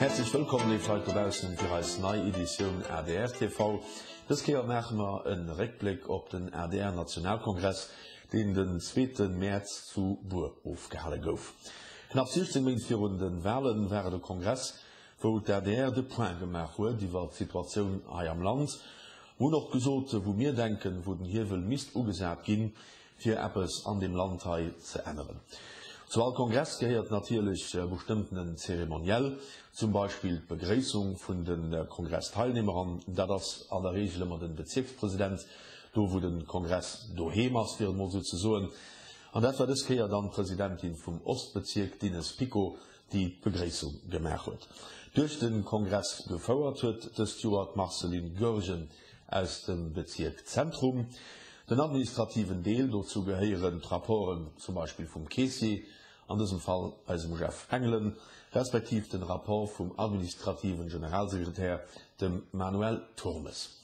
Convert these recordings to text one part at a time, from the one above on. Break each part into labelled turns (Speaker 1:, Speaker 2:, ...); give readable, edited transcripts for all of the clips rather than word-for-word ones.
Speaker 1: Häerzlech wëllkomm léif Leit dobaussen fir eis nei Editioun adr TV. Dës Kéier maache mer en Réckbléck op den adr Nationalkongress, deen den zweete Mäerz zu Bur ofgehale gouf. Knapp 16 Méint virun de Walen war et e Kongress, wou d'ADR de Point gemaach huet iwwer d'Situatioun hei am Land. Mer hunn och gesot, wou mir denken, wou den Hiewel misst ugesat ginn, fir eppes an deem Land hei ze änneren. Zu all Kongress gehéiert natierlech e bestëmmtenen Zeremoniell, zum Beispill d'Begréissung vun de Kongressteilnehmer, an dat ass an der Regel ëmmer de Bezierkspresident, do wou de Kongress doheem ass, fir et emol esou ze soen. An dat war dës Kéier dann d'Presidentin vum Ostbezierk, d'Ines Picot, déi d'Begréissung gemaach huet. Duerch de Kongress gefouert huet dëst Joer d'Marceline Goergen aus dem Bezierk Zentrum. Den administrativen Deel, dozou gehéieren d'Rapporten zum Beispill vum Keessier, an dësem Fall eisem Jeff Engelen, respektiv den Rapport vum administrativen Generalsekretär, dem Manuel Turmes.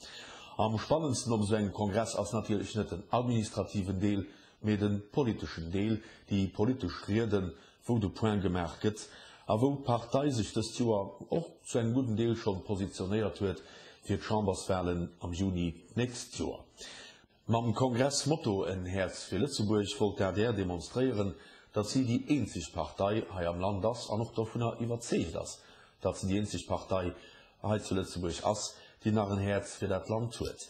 Speaker 1: Am spannendsten op esou engem Kongress ass natierlech net den administrativen Deel, mee de politeschen Deel, déi politesch Rieden, wou de Point gemaach gëtt a wou d'Partei sech dëst Joer och zu engem gudden Deel schonn positionéiert huet fir d'Chamberswalen am Juni d'nächst Joer. Mam Kongressmotto En Häerz fir Lëtzebuerg wollt d'ADR demonstréieren, datt si déi eenzeg Partei hei am Land ass an och dovunner iwwerzeegt ass, datt se déi eenzeg Partei hei zu Lëtzebuerg ass, déi nach en Häerz fir dat Land huet.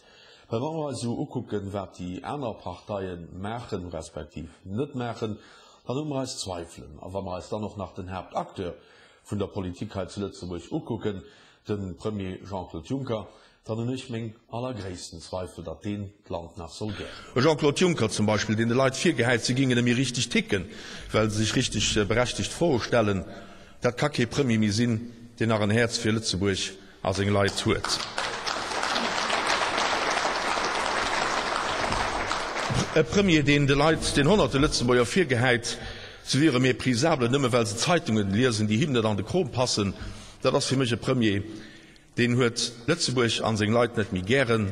Speaker 1: Well wa mer eis esou ukucken, wat déi aner Parteie maachen, respektiv net maachen, dann hu mer eis Zweifelen. A wa mer eis dann och nach den Haaptacteur vun der Politik hei zu Lëtzebuerg ukucken, de Premier Jean-Claude Juncker, dann hunn ech meng allergréissten Zweifel, datt deen d'Land nach soll gären.
Speaker 2: E Jean-Claude Juncker zum Beispill, deen de Leit virgehäit, se gingen ëm méi richteg ticken, well se sech richteg berechtegt Froe stellen. Dat ka kee Premier méi sinn, deen nach en Häerz fir Lëtzebuerg a seng Leit huet. E Premier, deen de Leit, den honnerte Lëtzebuerger virgehäit, se wiere méprisable, nëmme well se Zeitungen liesen, déi him net an de Krom passen, dat ass fir mech e Premier, deen huet Lëtzebuerg a seng Leit net méi gären,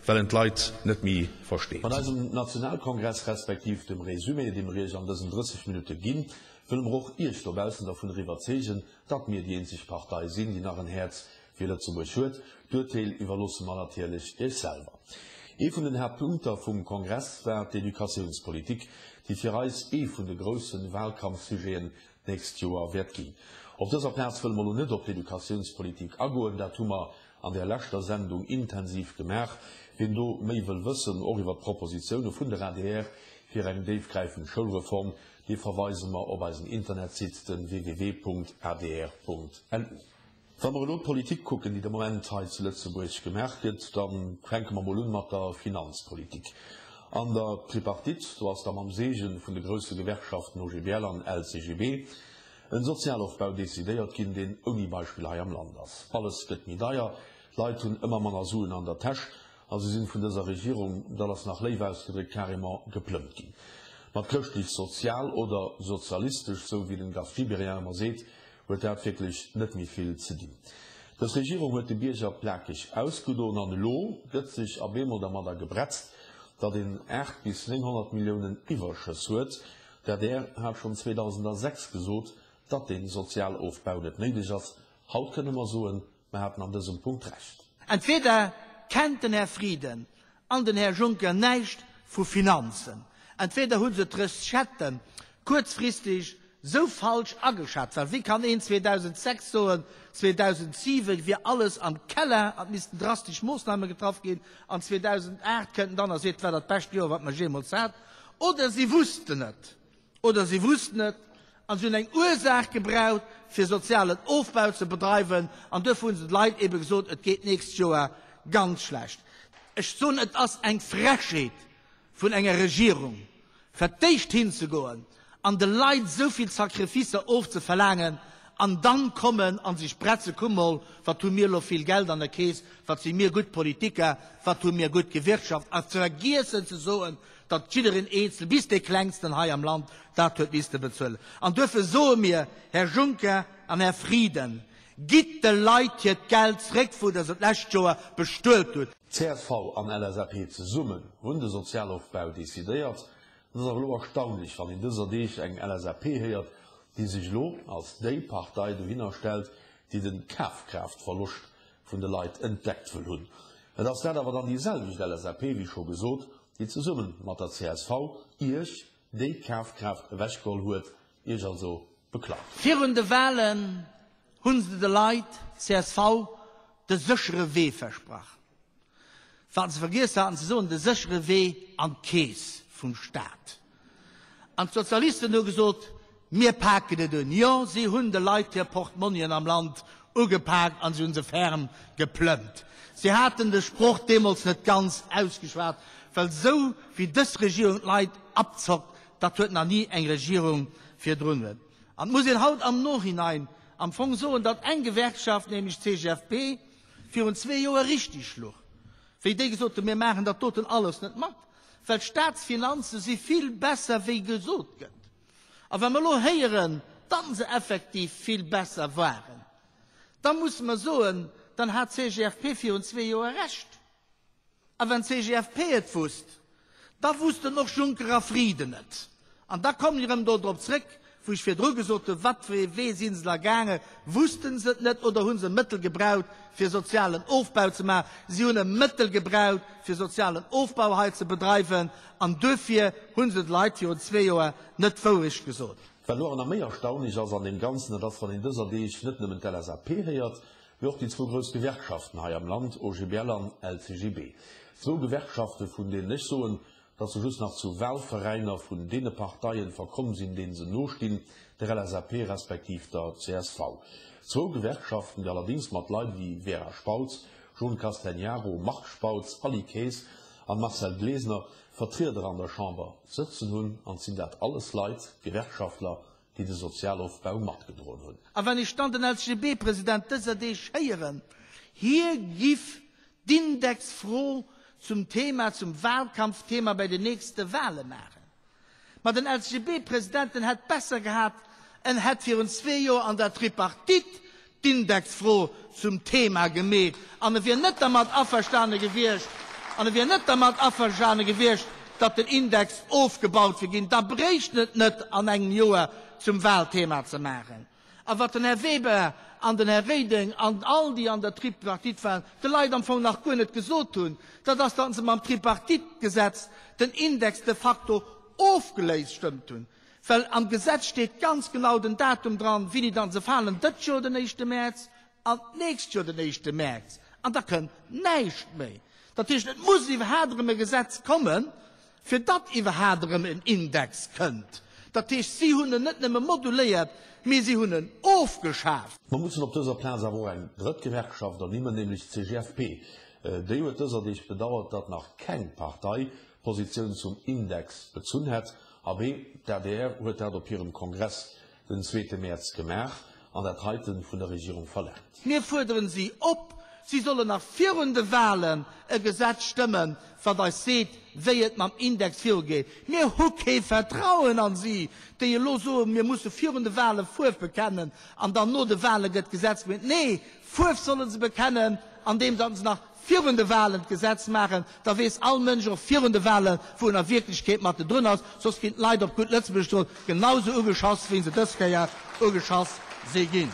Speaker 2: well en d'Leit net méi versteet.
Speaker 1: Mat eisem Nationalkongress, respektiv dem Résumé, dee mer Iech an dësen 30 Minutte ginn, Wëlle mer och Iech dobaussen dervunner iwwerzeegen, datt mir déi eenzeg Partei sinn, déi nach en Häerz fir Lëtzebuerg huet. D'Urteel iwwerloosse mer natierlech Iech selwer. Ee vun den Haaptpunkter vum Kongress war d'Educatiounspolitik, déi fir eis ee vun de grousse Wahlkampfsujeten d'nächst Joer wäert ginn. Op dëser Plaz wëlle mer elo net op d'Educatiounspolitik agoen, dat hu mer an där leschter Sendung intensiv gemaach. Wien do méi wëll wëssen, och iwwer d'Propositioune vun der adr fir eng déifgräifend Schoulreform, Dee verweise mer op eisen Internetsite, den www.adr.lu. Wa mer elo d'Politik kucken, déi de Moment hei zu Lëtzebuerg gemaach gëtt, da fänke mer mol un mat der Finanzpolitik. An der Tripartite, do ass da mam Seegen vun de grousse Gewerkschaften OGBL an LCGB en Sozialofbau decidéiert ginn, deen ouni Beispill hei am Land ass. Alles gëtt méi deier, d'Leit hunn ëmmer manner Suen an der Täsch A se sinn vun dëser Regierung, dat ass nach léif ausgedréckt, carrément geplëmmt ginn. Mat chrëschtlech-sozial oder sozialistesch, sou wéi den Gast Gibéryen ëmmer seet, huet dat wierklech net méi vill ze dinn. Dës Regierung huet de Bierger plakeg ausgedon an elo gëtt sech ab eemol dermadder gebretzt, datt een 8 bis 900 Milliounen Iwwerschëss huet. D'adr hat schonn 2006 gesot, datt dee Sozialofbau net néideg ass. Haut kënne mer soen, Mer haten an dësem Punkt Recht.
Speaker 3: Entweder kennt den Här Frieden an den Här Juncker näischt vu Finanzen, entweder hu se d'Recetten kuerzfristeg sou falsch ageschat, well wéi kann een 2006 soen, 2007 wier alles am Keller an et missten drastesch Moossname getraff ginn, an 2008 kënnt en dann a seet, et war dat bescht Joer, wat mer jeemools hat, oder si wussten et. Oder si wussten et an si hunn eng Ursaach gebraucht, fir sozialen Ofbau ze bedreiwen. An duerfir hu se de Leit ebe gesot, et geet d'nächst Joer ganz schlecht. Ech soen, et ass eng Frechheet vun enger Regierung, fir d'éischt hinzegoen an de Leit esou vill Sacrificer ofzeverlaangen an dann kommen a sech bretze, Kuck mol, wat hu mir elo vill Geld an der Keess, wat si mir gutt Politiker, wat hu mir gutt gewirtschaft, a vergiessen ze soen, datt jiddereen eenzel, bis dee Klengsten hei am Land, dat huet misste bezuelen. An duerfir soe mir, Här Juncker an Här Frieden, gitt de Leit hiert Geld zréck, wou Der se d'lescht Joer bestuelt hutt.
Speaker 1: Csv an LSAP zesummen hunn de Sozialofbau decidéiert. Et ass awer elo erstaunlech, wann een dëser Deeg eng LSAP héiert, déi sech elo als déi Partei dohinner stellt, déi de Kafkraaftverloscht vun de Leit entdeckt wëll hunn. Et ass dat awer dann déi selwecht LSAP, wéi scho gesot, déi zesumme mat der csv Iech déi Kafkraaft ewechgeholl huet, Iech also beklaut.
Speaker 3: Virun de Wahlen hu se de Leit, csv, de séchere Wee versprach. Wat se vergiess haten ze soen, de séchere Wee an d'Keess vum Staat. An d'Sozialisten hu gesot, Mir paken et un. Jo, si hunn de Leit hir Portmonnien am Land ugepaakt an si hu se ferm geplëmmt. Si haten de Sproch deemools net ganz ausgeschwat, well esou wéi dës Regierung d'Leit abzockt, dat huet nach ni eng Regierung virdrun huet. An et muss een haut am Nachhinein am Fong soen, datt eng Gewerkschaft, nämlech d'CGFP, virun zwee Joer richtig luch, wéi déi gesot hunn, mir maachen dat doten alles net mat, well d'Staatsfinanze si vill besser wéi gesot gëtt. A wa mer elo héieren, datt se effektiv vill besser waren, da musse mer soen, dann hat d'CGFP virun zwee Joer Recht. A wann d'CGFP et wusst, da wussten och Juncker a Frieden et. An da kommen ech erëm do drop zrëck, wou ech virdru gesot hunn, Wat fir ee Wee si se da gaangen? Wussten se et net oder hu se e Mëttel gebraut, fir sozialen Ofbau ze maachen? Si hunn e Mëttel gebraut, fir sozialen Ofbau hei ze bedreiwen, an duerfir hu se de Leit virun zwee Joer net d'Wourecht gesot.
Speaker 1: Wat elo awer nach méi erstaunlech ass an deem Ganzen, dat ass, wann een dëser Deeg net nëmmen d'LSAP héiert, Mee och déi zwou grouss Gewerkschaften hei am Land, OGBL an LCGB. Zwou Gewerkschaften, vun deenen ech soen, datt se just nach zu Wahlveräiner vun deene Parteien verkomm sinn, deene se nostinn, der LSAP respektiv der csv. Zwou Gewerkschaften, déi allerdéngs mat Leit wéi Vera Spautz, John Castegnaro, Marc Spautz, Aly Kaes an Marcel Glesener Vertrieder an der Chamber sëtzen hunn. An et sinn dat alles Leit, Gewerkschaftler, déi de Sozialofbau matgedroen hunn.
Speaker 3: A wann ech dann den LCGB-President dëser Deeg héieren, hie giff d'Indexfro zum Thema, zum Wahlkampfthema bei den nächste Wahle maachen. Ma den LCGB-President, en hätt besser gehat, en hätt virun zwee Joer an der Tripartite d'Indexfro zum Thema gemeet an e wier net dermat averstane gewiescht, an e wier net dermat averstane gewiescht, datt den Index ofgebaut wier ginn, da bréicht en et net an engem Joer zum Wahlthema ze maachen. A wat den Här Weber an den Här Reding an all déi an der Tripartite waren, de Leit am Fong nach guer net gesot hunn, dat ass, datt se mam Tripartite-Gesetz den Index de facto ofgeléist stëmmt hunn. Well am Gesetz steet ganz genau den Datum dran, wéini dann se falen, dëtt Joer den éischte Mäerz an d'nächst Joer den éischte Mäerz, an da kënnt näischt méi. Dat heescht, et muss iwwerhaapt erëm e Gesetz kommen, fir datt iwwerhaapt erëm en Index kënnt. Dat heescht, si hunn en net nëmme moduléiert, mee si hunn en ofgeschaaft.
Speaker 1: Mer mussen op dëser Plaz awer och eng drëtt Gewerkschaft ernimmen, nämlech d'CGFP. Déi huet dëser Deeg bedauert, datt nach keng Partei Positioun zum Index bezunn hätt. Abee, d'ADR huet dat op hirem Kongress den zweete Mäerz gemaach an dat heiten vun der Regierung verlaangt.
Speaker 3: Mir fuerderen si op, si sollen nach virun de Wahlen e Gesetz stëmmen, wat eis seet, wéi et mam Index virugeet. Mir hu kee Vertrauen an si, déi elo soen, mir musse virun de Wahle Fuerf bekennen an dann no de Wahle gëtt d'Gesetz gemeet. Nee, Fuerf solle se bekennen, andeem datt se nach virun de Wahlen d'Gesetz maachen, da weess all Mënsch och virun de Wahlen, wou en a Wierklechkeet mat drun ass, soss ginn d'Leit op gutt Lëtzebuergesch gesot genau sou ugeschoss, wéi se dës Kéier ugeschoss si ginn.